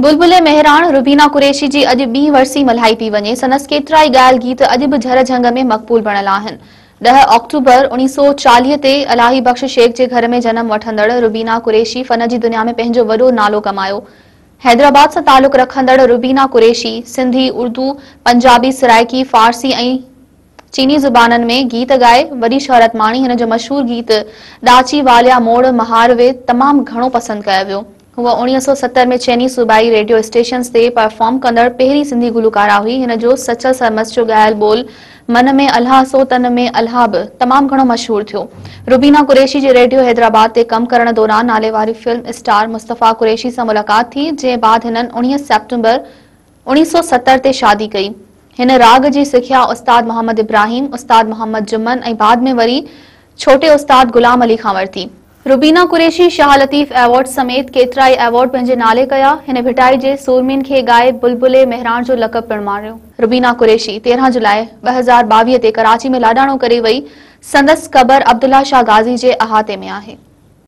بلبل مهراڻ روبينا قريشي جي اڄ ٻي ورسي ملهائي پئي وڃي. سندس ڪيترائي ڳايل گيت اڄ به جهر جهنگ ۾ مقبول بڻيل آهن. 10 آڪٽوبر 1940 تي الاهي بخش شيخ جي گهر ۾ جنم وٺندڙ روبينا قريشي فن جي دنيا ۾ پنهنجو وڏو نالو ڪمايو. حيدرآباد سان تعلق رکندڙ روبينا قريشي سنڌي، اردو، پنجابي، سرائيڪي، فارسي ۽ چيني زبانن ۾ گيت ڳائي وڏي شهرت ماڻي. هن جو مشهور گيت ڏاچي واليا موڙ مهار وي تمام گهڻو پسند ڪيو ويو. هوء 1970 ۾ چئني صوبائي ريڊيو اسٽيشنز تي پرفارم ڪندڙ پهرين سنڌي گلوڪارا هئي. هن جو سچل سرمست جو ڳايل ٻول من ۾ الها سو تن ۾ الها به تمام گهڻو مشهور ٿيو. روبينا قريشي جي ريڊيو حيدرآباد تي ڪم ڪرڻ دوران ناليواري فلم اسٽار مصطفيٰ قريشي سان ملاقات ٿي، جنهن بعد هنن 19 سيپٽمبر 1970 تي شادي ڪئي. هن راڳ جي سکيا استاد محمد ابراهيم، استاد محمد جمن ۽ بعد ۾ وري ڇوٽي استاد غلام علي کان ورتي. روبينا قريشي شاهه لطيف ايوارڊ سميت ڪيترائي ايوارڊ پنهنجي نالي ڪيا. هن ڀٽائي جي سورمين کي ڳائي بلبل مهراڻ جو لقب پڻ ماڻيو. روبينا قريشي 13 جولاء 2022 تي ڪراچي ۾ لاڏاڻو ڪري وئي. سندس قبر عبدالله شاهه غازي جي احاطي ۾ آهي.